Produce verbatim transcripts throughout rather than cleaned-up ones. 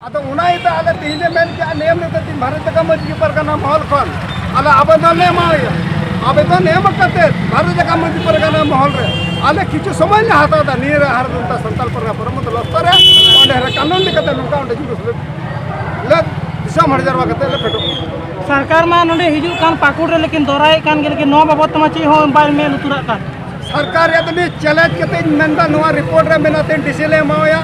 ᱟᱫᱚ ᱚᱱᱟ ᱤᱭᱟᱹᱛᱮ ᱟᱞᱮ ᱛᱮᱦᱮᱧ ᱞᱮ ᱢᱮᱱ ᱠᱮᱜᱼᱟ, ᱱᱤᱭᱚᱢ ᱞᱮᱠᱟᱛᱮ ᱵᱷᱟᱨᱚᱛ ᱡᱟᱠᱟᱛ ᱢᱟᱹᱡᱷᱤ ᱯᱟᱨᱜᱟᱱᱟ ᱢᱚᱦᱚᱞ ᱠᱷᱚᱱ ᱟᱞᱮ ᱟᱵᱮᱫᱚᱱ ᱞᱮ ᱮᱢᱟᱣᱟᱭᱟ᱾ ᱟᱵᱮᱫᱚᱱ ᱮᱢ ᱠᱟᱛᱮ ᱵᱷᱟᱨᱚᱛ ᱡᱟᱠᱟᱛ ᱢᱟᱹᱡᱷᱤ ᱯᱟᱨᱜᱟᱱᱟ ᱢᱚᱦᱚᱞ ᱨᱮ ᱟᱞᱮ ᱠᱤᱪᱷᱩ ᱥᱚᱢᱚᱭ ᱞᱮ ᱦᱟᱛᱟᱣ ᱮᱫᱟ᱾ ᱱᱤᱭᱟᱹ ᱨᱮ ᱦᱟᱨ ᱫᱩᱱᱛᱟ ᱥᱟᱱᱛᱟᱞ ᱯᱟᱨᱜᱟᱱᱟ ᱯᱚᱨᱚᱢᱚᱱᱛᱚ ᱞᱚᱥᱛᱚᱨ ᱨᱮ ᱚᱸᱰᱮ ᱨᱮ ᱠᱟᱹᱱᱩᱱ ᱞᱮᱠᱟᱛᱮ ᱱᱚᱝᱠᱟ ᱚᱸᱰᱮ ᱡᱩᱞᱩᱥ ᱞᱮ, ᱞᱮ ᱫᱤᱥᱚᱢ ᱦᱚᱲ ᱡᱟᱨᱣᱟ ᱠᱟᱛᱮ ᱞᱮ ᱯᱷᱮᱰᱚᱜ ᱠᱟᱱᱟ᱾ ᱥᱚᱨᱠᱟᱨ ᱢᱟ ᱱᱚᱰᱮ ᱦᱤᱡᱩᱜ ᱠᱟᱱ ᱯᱟᱹᱠᱩᱲ ᱨᱮ, ᱞᱮᱠᱤᱱ ᱫᱚᱨᱟᱭᱮᱫ ᱠᱟᱱ ᱜᱮ, ᱞᱮᱠᱤᱱ ᱱᱚᱣᱟ ᱵᱟᱵᱚᱫ ᱛᱮᱢᱟ ᱪᱮᱫ ᱦᱚᱸ ᱵᱟᱭ ᱢᱮᱫ ᱞᱩᱛᱩᱨᱟᱜ ᱠᱟᱱ᱾ ᱥᱚᱨᱠᱟᱨ ᱨᱮᱭᱟᱜ ᱫᱚ ᱢᱤᱫ ᱪᱮᱞᱮᱧᱡᱽ ᱠᱟᱛᱮ ᱤᱧ ᱢᱮᱱᱫᱟ, ᱱᱚᱣᱟ ᱨᱤᱯᱳᱨᱴ ᱨᱮ ᱢᱮᱱᱟᱜ ᱛᱤᱧ ᱰᱤᱥᱤ ᱞᱮ ᱮᱢᱟᱣᱟᱭᱟ᱾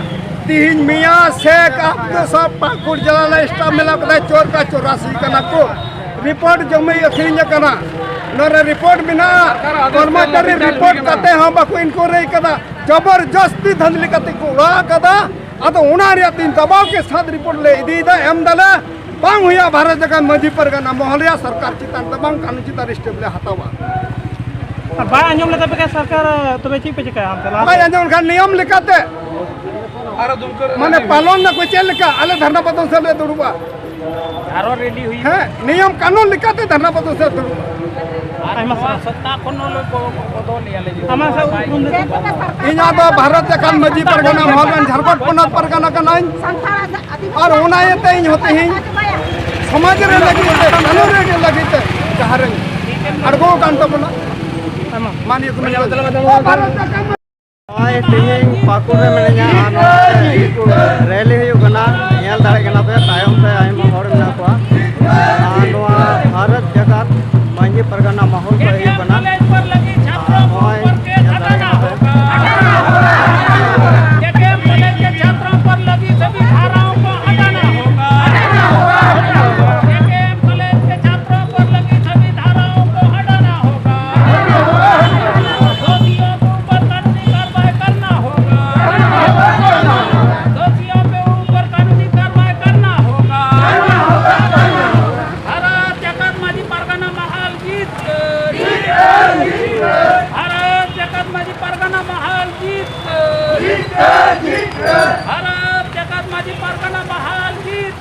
ᱛᱤᱦᱤᱧ ᱢᱮᱭᱟ ᱥᱮᱠ ᱟᱵᱫᱩ ᱥᱟᱦ ᱯᱟᱹᱠᱩᱲ ᱡᱮᱞᱟ ᱨᱮ ᱥᱴᱟᱯ ᱢᱮᱱᱟᱜ ᱠᱚᱫᱟ, ᱪᱳᱨ ᱠᱟ ᱪᱳᱨᱟᱥᱤ ᱠᱟᱱᱟ ᱠᱚ᱾ ᱨᱤᱯᱳᱨᱴ ᱡᱚᱢᱤ ᱟᱹᱠᱷᱨᱤᱧ ᱟᱠᱟᱱᱟ, ᱱᱚᱣᱟ ᱨᱮ ᱨᱤᱯᱳᱨᱴ ᱢᱮᱱᱟᱜᱼᱟ᱾ ᱠᱚᱨᱢᱚᱪᱟᱨᱤ ᱨᱤᱯᱳᱨᱴ ᱠᱟᱛᱮ ᱦᱚᱸ ᱵᱟᱠᱚ ᱤᱱᱠᱩᱭᱟᱨᱤ ᱠᱟᱫᱟ, ᱡᱚᱵᱚᱨᱡᱚᱥᱛᱤ ᱫᱷᱟᱸᱫᱞᱤ ᱠᱟᱛᱮ ᱠᱚ ᱚᱲᱟᱜ ᱟᱠᱟᱫᱟ᱾ ᱟᱫᱚ ᱚᱱᱟ ᱨᱮᱭᱟᱜ ᱛᱤᱧ ᱫᱟᱵᱟᱣ ᱠᱮ ᱥᱟᱛ ᱨᱤᱯᱳᱨᱴ ᱞᱮ ᱤᱫᱤᱭᱮᱫᱟ, ᱮᱢ ᱫᱟᱞᱮ᱾ ᱵᱟᱝ ᱦᱩᱭᱩᱜᱼᱟ, ᱵᱷᱟᱨᱚᱛ ᱡᱟᱠᱟᱛ ᱢᱟᱹᱡᱷᱤ ᱯᱟᱨᱜᱟᱱᱟ ᱢᱚᱦᱚᱞ ᱨᱮᱭᱟᱜ ᱥᱚᱨᱠᱟᱨ ᱪᱮᱛᱟᱱ ᱫᱚ ᱵᱟᱝ, ᱠᱟᱹᱱᱩᱱ ᱪᱮᱛᱟᱱ ᱨᱮ ᱥᱴᱮᱯ ᱞᱮ ᱦᱟᱛᱟᱣᱟ᱾ ᱟᱨ ᱵᱟᱭ ᱟᱸᱡᱚᱢ ᱞᱮᱫᱟ ᱯᱮ ᱠᱷᱟᱱ ᱥᱚᱨᱠᱟᱨ, ᱛᱚᱵᱮ ᱪᱮᱫ ᱯᱮ ᱪᱤᱠᱟᱹᱭᱟ ᱚᱱᱛᱮ ᱞᱟᱦᱟ ᱵᱟᱭ ᱥᱮᱫ? ᱟᱸᱡᱚᱢ ᱞᱮᱠᱷᱟᱱ ᱱᱤᱭᱚᱢ ᱞᱮᱠᱟᱛᱮ ᱢᱟᱱᱮ ᱯᱟᱞᱚᱱ ᱫᱟᱠᱚ ᱪᱮᱫ ᱞᱮᱠᱟ, ᱟᱞᱮ ᱫᱷᱟᱨᱱᱟ ᱯᱨᱚᱫᱚᱨᱥᱚᱱ ᱞᱮ ᱫᱩᱲᱩᱵᱼᱟ᱾ ᱟᱨᱚ ᱨᱮᱞᱤ ᱦᱩᱭᱩᱜᱼᱟ᱾ ᱦᱮᱸ, ᱱᱤᱭᱚᱢ ᱠᱟᱹᱱᱩᱱ ᱞᱮᱠᱟᱛᱮ ᱫᱷᱟᱨᱱᱟ ᱯᱨᱚᱫᱚᱨᱥᱚᱱ ᱞᱮ ᱫᱩᱲᱩᱵᱼᱟ᱾ ᱟᱨ ᱟᱭᱢᱟ ᱱᱚᱣᱟ ᱥᱟᱨᱦᱟᱣ᱾ ᱥᱚᱯᱛᱟ ᱠᱷᱚᱱ ᱦᱚᱸᱞᱮ ᱵᱚ-, ᱵᱚᱫᱚᱞᱮᱜᱼᱟ ᱞᱮ ᱡᱩᱫᱤ ᱟᱢᱟᱜ ᱥᱟᱶ ᱵᱟᱭ ᱩᱯᱨᱩᱢ ᱫᱚ ᱪᱮᱫ? ᱤᱧ ᱟᱫᱚ ᱵᱷᱟᱨᱚᱛ ᱡᱟᱠᱟᱛ ᱢᱟᱹᱡᱷᱤ ᱯᱟᱨᱜᱟᱱᱟ ᱢᱚᱦᱚᱞ ᱨᱮᱱ ᱡᱷᱟᱲᱠᱷᱚᱸᱰ ᱯᱚᱱᱚᱛ ᱯᱟᱨᱜᱟᱱᱟ ᱠᱟᱱᱟᱧ᱾ ᱟᱨ ᱚᱱᱟ ᱤᱭᱟᱹᱛᱮ ᱤᱧ ᱦᱚᱸ ᱛᱮᱦᱮᱧ ᱥᱚᱢᱟᱡᱽ ᱨᱮ ᱞᱟᱹᱜᱤᱫ ᱛᱮ, ᱠᱟᱹᱱᱩᱱ ᱨᱮ ᱞᱟᱹᱜᱤᱫ ᱛᱮ ᱡᱟᱦᱟᱸ ᱨᱮ ᱟᱬᱜᱚ ᱟᱠᱟᱱ ᱛᱟᱵᱚᱱᱟ᱾ ᱢᱟᱱᱱᱤᱭᱚ ᱠᱚ ᱱᱚᱜᱼᱚᱭ ᱛᱮᱦᱮᱧ ᱯᱟᱹᱠᱩᱲ ᱨᱮ ᱢᱤᱱᱟᱹᱧᱟ ᱟᱨ ᱱᱚᱰᱮ ᱨᱮᱞᱤ ᱦᱩᱭᱩᱜ ᱠᱟᱱᱟ, ᱧᱮᱞ ᱫᱟᱲᱮᱭᱟᱜ ᱠᱟᱱᱟ ᱯᱮ ᱛᱟᱭᱚᱢ ᱛᱮ ᱟᱭᱢᱟ ᱦᱚᱲ ᱢᱮᱱᱟᱜ ᱠᱚᱣᱟ᱾ ᱟᱨ ᱱᱚᱣᱟ ᱵᱷᱟᱨᱚᱛ ᱡᱟᱠᱟᱛ ᱢᱟᱹᱡᱷᱤ ᱯᱟᱨᱜᱟᱱᱟ ᱢᱚᱦᱚᱞ ᱠᱷᱚᱱ ᱦᱩᱭᱩᱜ ᱠᱟᱱᱟ᱾ ᱟᱨ ᱱᱚᱜᱼᱚᱭ ᱧᱮᱞ ᱫᱟᱲᱮᱭᱟᱜ ᱠᱟᱱᱟ ᱯᱮ। एकेएम कॉलेज के छात्रों पर लगी सभी धाराओं को हटाना होगा। एकेएम कॉलेज के छात्रों पर लगी सभी धाराओं को हटाना होगा। दोषियों के ऊपर कानूनी कार्रवाई करना होगा। दोषियों के ऊपर कानूनी कार्रवाई करना होगा। भारत जगत माझी परगना महाल जीत। भारत जगत माझी परगना महाल जीत। भारत जगत माझी परगना महाल जीत।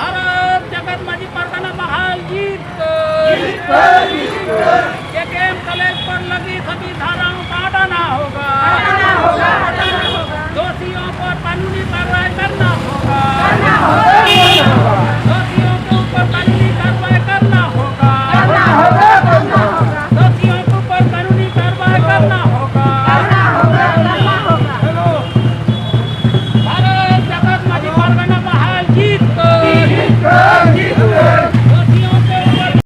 भारत जगत माझी परगना महाल जीत। एकेएम कॉलेज पर लगी सभी धाराओं